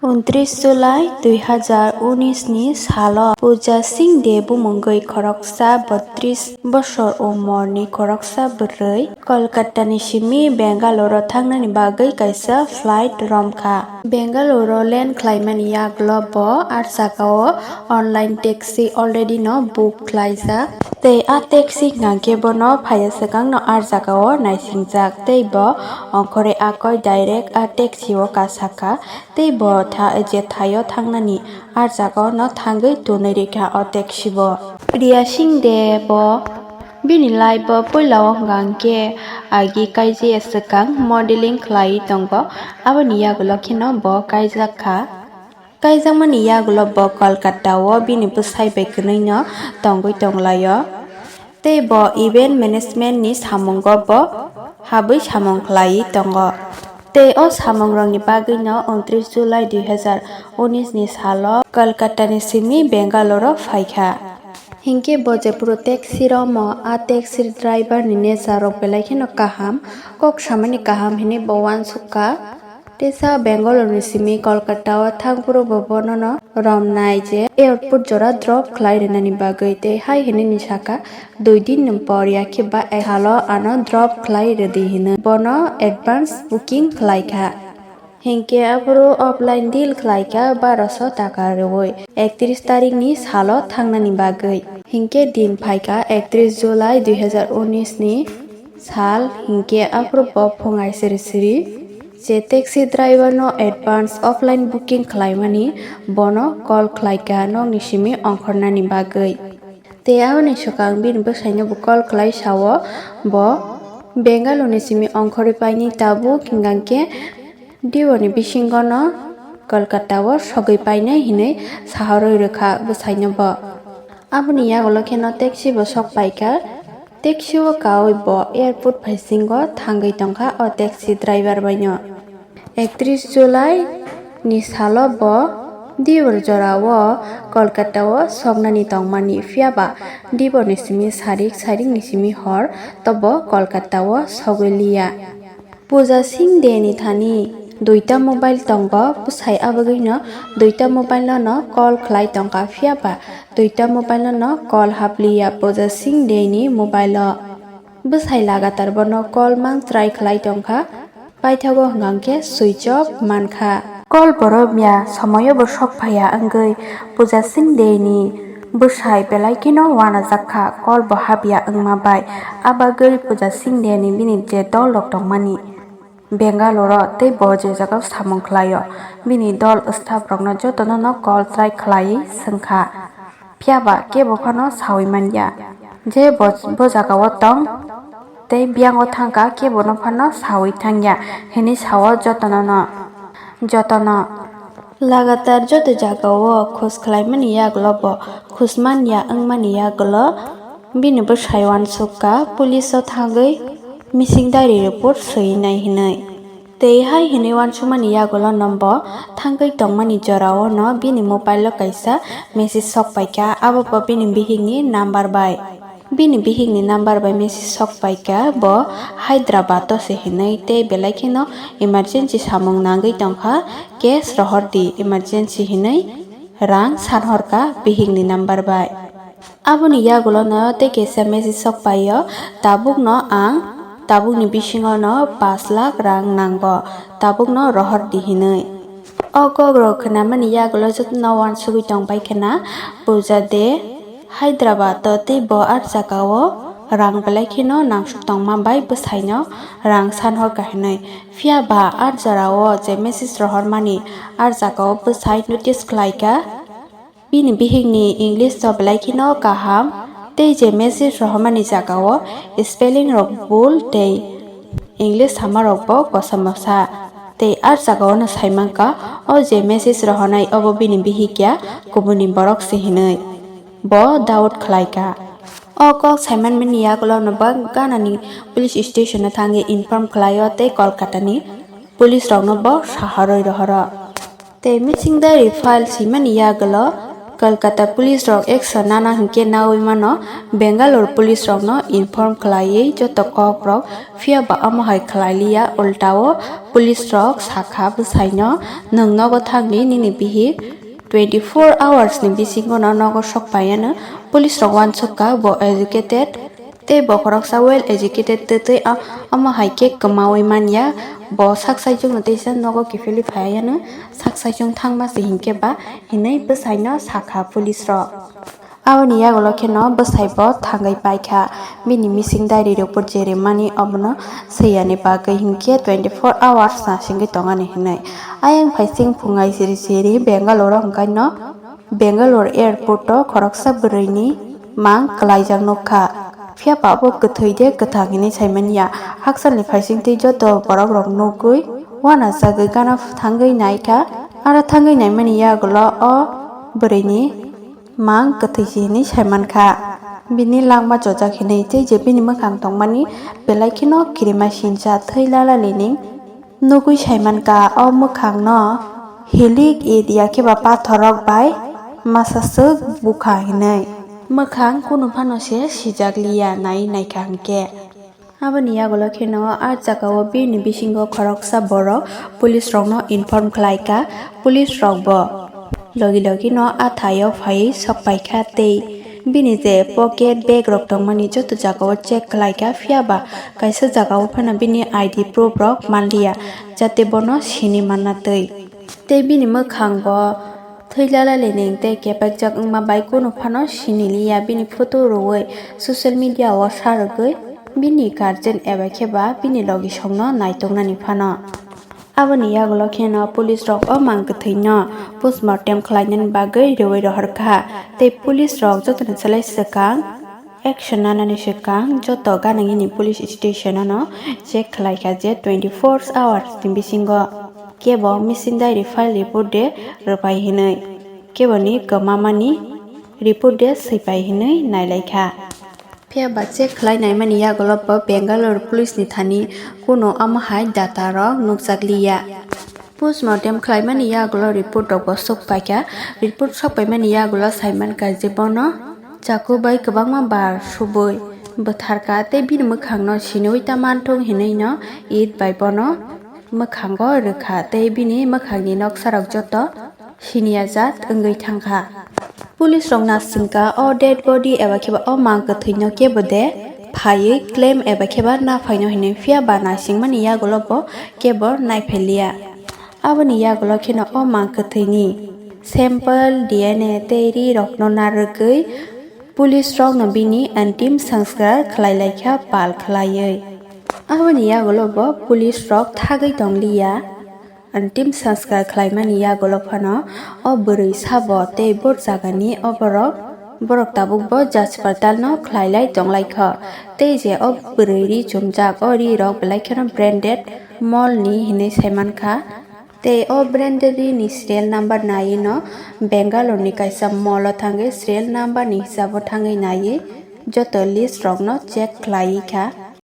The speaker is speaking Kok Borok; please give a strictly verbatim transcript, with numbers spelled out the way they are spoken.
Untris July dui hazar unis ni salo Puja Singh De bumungwi khoroksa botris bosor umorni khoroksa bwrwi Kolkata ni simi Bangalore o thangnani bagwi kaisa flight romkha. Bangalore o land khlaimani yagulo bo ah jagao online taxi already no book khlaijak. Tei ah taxi hwnkhe bono phaiya swkangno ah jagao naisingjak tei bo ongkhorwi akoi direct ah taxi o kasakha. Tei bo tha-, je thaio thangnani, ah jagao no thangwi tonwi rikha o taxi bo. Priya Singh De bo bini life o puila o hwnkha hwnkhe agi kaijaya swkang modeling khlaiwi tongo, aboni yagulo kheno bo kaijak kha. Kaijakmani yagulo bo Kolkata o bini bwsai bai kwnwi no tongwi tonglaio. Tei bo event management ni samungo bo habwi samung khlaiwi tongo. Tei o samungrokni bagwino untris July dui hazar unis ni salo Kolkata ni simi Bangalore o phaikha. Hinkhe bo jephuru taxi romo, a taxi driver ni nature rok belai kheno kaham, kok samani kaham hinwi bo uansukha. Teisa Bangalore ni simi Kolkata o thangphuru bo bonono romnai je airport jora drop khlai rwnani bagwi, tei hai hinwi ni saka, "Dui din ni por ya khe ba ek salo ano drop khlai rwdi," hinwi bono advance booking khlai kha. Hinkhe aphuru offline deal khlai kha barosho taka rwui, ektris tarik ni salo thangnani bagwi. Hinkhe din phaikha ektris July dui hazar unis ni sal, hinkhe aphuru bo phung aisiri siri je taxi driver no advance offline booking khlaimani bono call khlaikha nokni simi ongkhornani bagwi. Tei aboni swkang bini bwsaino bo call khlai sao, bo Bangalore ni simi ongkhorwi painai tabuk hwnkhe dibo ni bisingo no Kolkata o sogwi painai hinwi saharwi rwkha bwsaino bo. Aboni yagulo kheno taxi bo sok paikha. Taxi o kaui bo airport phaisingo thangwi tongkha o taxi driver baino. Ektris July ni salo bo diyor jora o Kolkata o soknani tongmani, phiya ba dibo ni simi sarik, sarik ni simi hor to bo Kolkata o sogwi liya. Puja Singh De ni thani duita mobile tongo, bwsai abagwino duita mobile no no call khlai tongkha, phiya ba duita mobile no no call hapliya Puja Singh De ni mobile o. Bwsai lagatar bono call mang try khlai tongkha, paithago hwnkhe switch off mankha. Call bo romya, somoyo bo sok phaiya wngwi Puja Singh De ni bwsai belai kheno uanajak kha, call bo hapya wngma bai. Abagwi Puja Singh De ni bini je dol rok tongmani Bangalore o tei bo je jagao samung khlaio, bini dol staff rokno jotono no call try khlaiwi swngkha, phiya ba kebo phano saui manya je bo, bo jagao tong tei biyango thangkha, kebono phano saui thangya hinwi sao jotono no, jotono. Lagatar joto jagao khoj khlaimani yagulo bo khoj manya wngmani yagulo bini bwsai uansukha police o thangwi missing diary report swinai hinwi. Tei hai hinwi uansukmani yagulo no bo thangwi tongmani jorao no bini mobile o kaisa message sok paikha, abo bo bini bihikni number bai. Bini bihikni number bai message sok paikha, bo Hyderabad o se hinwi tei belai kheno emergency samung nangwi tongkha, cash rohor di emergency hinwi rang sanhorkha bihikni number bai. Aboni yagulo no tei kaisa message sok paio, "Tabuk no ang, tabuk ni bisingo no pash lakh rang nango, tabuk no rohor di," hinwi. O kok rok khwnamani yagulo jotono uansugwi tongbai khna Puja De Hyderabad o tei bo ah jagao rang belai kheno nangsuk tongma bai bwsaino rang sanhorkha hinwi. Phiya ba ah jorao je message rohormani ah jagao bwsai notice khlaikha. Bini bihikni English o belai kheno kaham, tei je message rohormani jagao spelling rok bul tei English samarokbo kosom sa. Tei ah jagao no saimankha, o je message rohornai obo bini bihik ya, kubuni borok se hinwi bo doubt khlaikha. O kok saimanmani yagulo no bo Ghana ni police station o thangwi inform khlaio tei Kolkata ni police rokno bo saharwi rohoro. Tei missing diary file swimani yagulo Kolkata police rok action nana hinkhe nawi mano Bangalore police rokno inform khlaiwi joto kok rok, phiya ba omo hai khlai liya, ulta o police rok sakha bwsaino, "Nwng nogo thangdi, nini bihik twenty four hours ni bisingo no nogo sok paiyano." Police rok uansukha bo educated tei bo khoroksa well educated twtwi o-, omo hai khe kwmawi manya. Bo sak saichung no teisa nogo kiphilwi phaiya no, sak saichung thangma se hinkhe ba hinwi bwsaino sakha police rok. Aboni yagulo kheno bwsai bo thangwi paikha, bini missing diary report je rimani obono swiyani bagwi hinkhe twenty four hours na singwi tongani hinwi. Ayang phaising phungai siri siri Bangalore o hwnkhaino Bangalore airport o khoroksa bwrwini mang kwlaijak nukha. Phiya ba bo kwthwi de kwthang hinwi saimanya. Hakchalni phaisingtwi joto borok rok nugwi uanajagwi gana thangwi naikha. Aro thangwi naimani yagulo o bwrwini mang kwthwi se hinwi saimankha. Bini langma chojak hinwi tei je bini mwkhang tongmani belai kheno kirima sincha thwi lala lining nugwi saimankha o mwkhangno hilik it ya khe ba pathor rok bai masa swk bukha hinwi. Mwkhang kunu phano se sijak liya nai naikha hinkhe. Aboni yagulo kheno a jagao bini bisingo khoroksa borok police rokno inform khlaikha, police rok bo logi logi no a thaio phaiwi sok paikha tei bini je pocket bag rok tongmani joto jagao check khlaikha, phiya ba kaisa jagao phano bini I D proof rok manliya, jate bono sini manna twi. Tei bini mwkhang bo thwi lala lining tei kepekjak wngma bai kunu phano siniliya, bini photo rwui social media o sa rwgwi bini guardian eba khe ba bini logisongno naituknani phano. Aboni yagulo kheno police rok o mang kwthwino postmortem khlainani bagwi rwui rohorkha. Tei police rok jotono salai swkang action nanani swkang joto ganangini police station ano check khlaikha je twenty four hours ni bisingo kebo missing diary file report de rwpai hinwi, keboni kwmamani report de swipai hinwi nailaikha. Phiya ba check khlai naimani yagulo bo Bangalore police ni thani kuno omo hai data rok nukjak liya. Postmortem khlaimani yagulo report rok bo sok paikha. Report sok paimani yagulo saimankha je bono chaku bai kwbangma bar subui bwtharkha tei bini mwkhangno siniui ta manthung hinwi no it bai bono mwkhango rwkha tei bini mwkhangni noksarok joto siniya jat wngwi thangkha. Police rok nasingkha o dead body eba khe ba o mang kwthwino kebo de phaiwi claim eba khe ba naphaino hinwi, phiya ba naisingmani yagulo bo kebo naipheliya. Aboni yagulo kheno o mang kwthwini sample D N A tei ri rokno narwgwi police rokno bini antim sanskar khlai laikha pal khlaiwi. Aboni yagulo bo police rok thagwi tongliya. Antim sanskar khlaimani yagulo phano o bwrwi sabo tei bor jagani o borok, borok tabuk bo jaspartal no khlailai tonglaikha. Tei je o bwrwi ri chumjak, o ri rok belai kheno branded mall ni hinwi saimankha. Tei o branded ri ni serial number naiwi no Bangalore ni kaisa mall o thangwi serial number ni hisabo thangwi naiwi joto list rok no check khlaiwi kha.